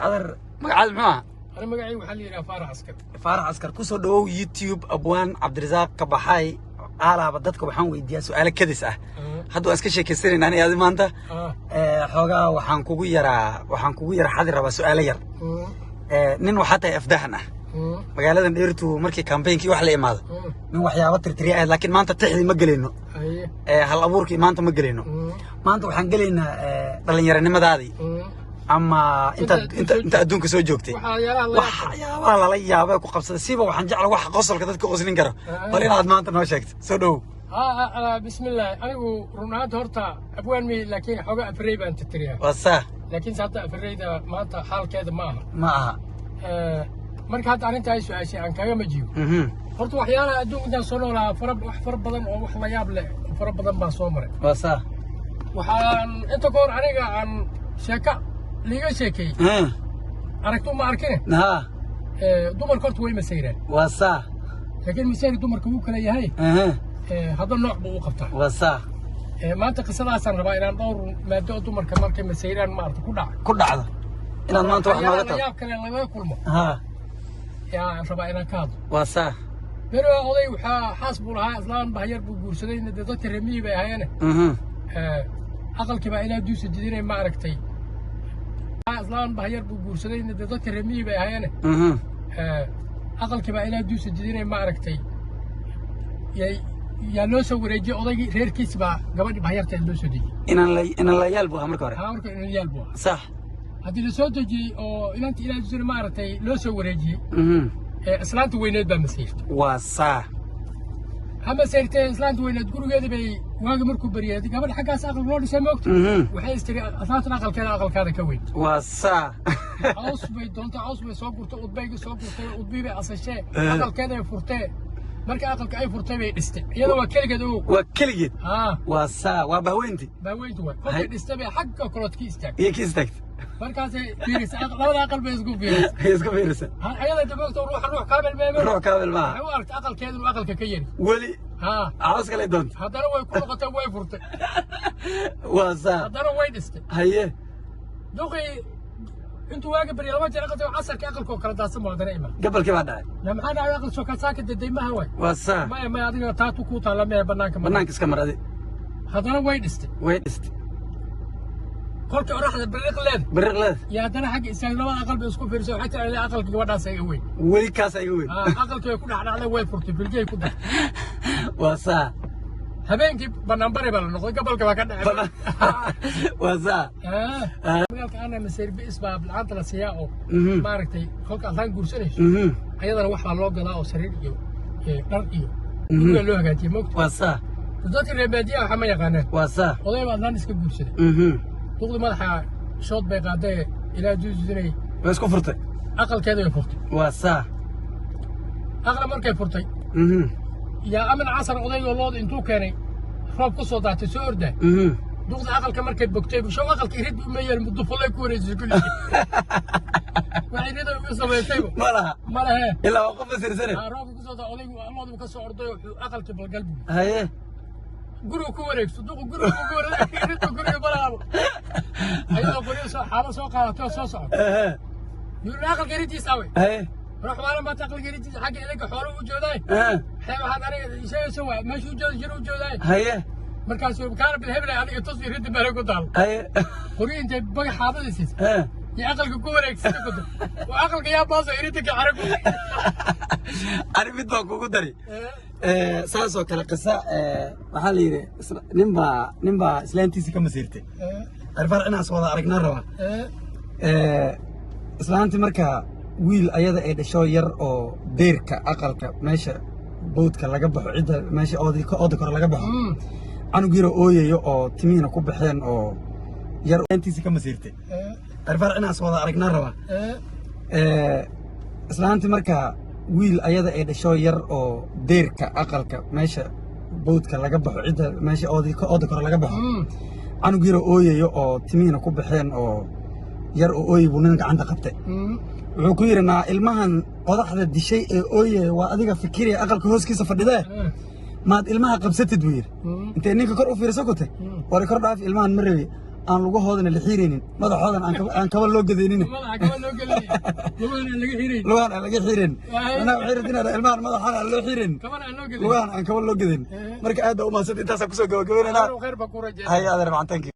Adeer, magacaada muxuu ahaa? Ani magacayga waxaa la yidhaha Faarax Askar. Faarax Askar, kusoo dhawow YouTube Abwaan Cabdirasaaq Kabaxaay. Aalaaba dadka waxaan weydiiyaa su-aalo kadis ah. Hadda waan iska sheekaysanayna ani adi maanta. Xoogaa waxaan kugu yaraa xadi rabaa su-aalo yar. Nin waxaa tahay afdahan ah magaaladan Dheertu markii campaignkii wax la imaado, nin waxyaabo tirtiriya ahayd, laakiin maanta tixdii ma gelayno. Hal abuurkii maanta ma gelayno. Maanta waxaan gelaynaa dhalinyaronimadaadii ama intaad inta adduunka soo joogtay, waxyaabaha lala yaaba ku qabsada. Siba waxaan jecla wax qosolka dadka qoslin karo, bal inaad maanta noo sheegto. Soo dhowow. Bismillaah. Anigu run ahaanta horta abwaan mi, laakiin xooga afarey baan tirtiriyaa. Waa saa. Laakiin se hadda afareyda maanta xaalkeeda ma aha. Ma aha. Marka hadda arrinta ay su-aashay aan kaga majiyo. Horta waxyaalaha adduunka intaan soo noolaa fara wax fara badan oo wax la yaab leh fara badan baan soo maray. Waa saa. Waxaan inta ka hor aniga aan sheeka liiga sheekeeyey, aragto ma arkine. Dumarka horta way masayraan. Waa saa. Laakiin masayr dumarka wuu kala yahay. Hadda nooc buu u qabtaa. Waa saa. Maanta qisadaasaan rabaa inaan dhowr maado oo dumarka markay masayraan maarata ku dhaca ku dhacdo inaad maanta wax nooga taho, yaab kale laga kulmo yaan rabaa inaan ka hadlo. Waa saa. Beri oday waxaa xaas buu lahaa, islaan bahyar buu guursaday. Dee dadka reer miyi bay ahayeene. Aqalkii baa ilaa duusa didinay ma aragtay. Islaan bahyar buu guursaday, dee dadka reer miyi bay ahayeene. Aqalkii baa ilaa duusa didinay ma aragtay. Yaa loo soo wareejiyey odaygii reerkiisi baa gabadhii bahyarta loo soo dejiyey. Inan layaal buu ahaa marka hore. Haa, marka inan yaal buu ahaa. Haddii la soo dejiyey oo inantii ilaa duusana ma aragtay loo soo wareejiyey, islaanta weyneed baa masayrtay. Waa saa. Ha masayrtee, islaanta weyneed gurigeedii bay waagi markuu baryay gabadha xaggaas aqal loo dhisay moogta. Waxay istiri islaantan aqalkeeda aqalkaada ka weyn. Waa saa. Caws bay doontay, caws bay soo gurtay, udbayga soo gurtay, udbii bay asashee, aqalkeeday furtee. Marka aqalka ay furtay bay dhistay, iyada waa keligeed ogow. Waa keligeed. Haa. Waa saa, waa bahweynti. Baaweyntu waay. Kolkay dhistay bay xagga kalood ka istaagtay. Iyo ka istaagtay. Markaasay fiirisay labada aqal bay isku fiirisay. Ay isku fiirisa. Ayada daboogta ruuxa ruux kaamil meeme. Ruux kaamil maaha. Waxay u aragtay aqalkeedu inuu aqalka ka yari. Weli. Haa. Caws kale doonta. Haddana way ku noqotay, way furtay. Waa saa. Haddana way dhistay. Duqii intuu waaga baryay laba jeer aqalka, casarka aqalka oo kala daadsan buu haddana imaan. Gabalkii baa dhacay. Na maxaa dhacay? Aqal soo kasaaka dedaymaha waay. Waa saa. Maya, maya, adiga taatu kuu taalla maya, banaanka ma. Banaanka iska mar adi. Haddana way dhistay. Way dhistay. Kolkii oraxda biriq leed Biriq leed. iyo haddana xagga istaag, labada aqal bay isku fiirsay. Waxay tiri aqalka gabadhaas iga weyn. Weli kaasa iga weyn. Haa, aqalkii way ku dhex dhacday, way furtay, biljay ku dartay. Waa saa. Habeenkii banaanbari baa la noqday, gobolka baa ka dhacay. Waa saa. Magaalka ana masayr bi'is baa lacanta la siiyaa oo maaragtay kolka altaan guursanayso, ayadana wax baa loo gadaa oo sariir iyo dhar iyo guriga loo hagaajiyay moogta. Waa saa. Dadka reer baadiyaha waxa ma yaqaanaan. Waa saa. Oday baa adlaan iska guursaday. Duqdi madaxa shood bay qaadee ilaa juusudinay. Way isku furtay. Aqalkeeda way furtay. Waa saa. Aqla markay furtay yaa amin casar odaygoo looda intuu keenay roob ku soo daatay soo ordaa. Duqda aqalka markay bogtay show aqalka irid uma yeel mudufalay ku wareejisay kulli waxay rida ugu samaysayba. Ma laha. Ma lehe. Ilaa waa qof masirsane. Roobka ku soo daa odaygu loodu ka soo orday, wuxuu aqalkii balgal buu guriga ku wareegso. Duqu guriga ku wareegso, iridka guriga malaabo, ayadoo qoryo soo xaalo soo qaadatay oo soo socota yuu aqalka iridtiisa awey. Ruux maalin baata aqalka iridtiisa xagga idinka xoolo u joodaay. Waxay waxaad aniga sheegayso waay meesha u jooda jiro u joodaay. Markaasuu kaana bilhebel adiga tus iridda meel ku taal. Qoryo intay baga xaabada siisay iyo aqalka ku wareegsatay ku dar oo aqalka yaa baaso iridda ka xarag. Ani mid baan kugu dari. Saasoo kale qisa waxaa la yidhi nin baa islaantiisa ka masiirtay arfar inaas wada aragnaa rabaa. Islaantii marka wiil ayada ay dhasho yar oo deerka aqalka meesha bowdka laga baxo, cidda meesha ooda kore laga baxo, canug yaroo ooyayo oo timihiina ku baxeen oo yar islaantiisa ka masiirtay arfar inaas wada aragnaa rabaa. Islaantii marka wiil ayada ay dhasho yar oo deerka aqalka meesha bowdka laga baxo, cidda meesha ooda kore laga baxo, canug yaroo ooyayo oo timihiina ku baxeen oo yar oo ooyay buu nin gacanta qabtay. Wuxuu ku yidhi, naa ilmahan qodaxda dishay ee ooyaya waa adiga fikiraya aqalka hooskiisa fadhidee, maad ilmaha qabsatid, buu yidhi. Intay ninka kor u fiirso ku tag, war kor dhaaf, ilmahan ma rabi. Aan lugahoodana la xiiraynin, madaxoodana aan kaba loo gadaynin. Madaxa kaba loo gelinay, lugahan aan laga xirayn. Lugahan aan laga xiirin. Anaa waxay rabtiin ilmahan madaxana aan loo xiirin, kabana aan loo gelin, lugahan aan kaba loo gadin. Marka aad baa u mahadsan, intaasaan kusoo gabagabeynayna. Khayr baa ku rajeynaya. Hay adeer macan, thank you.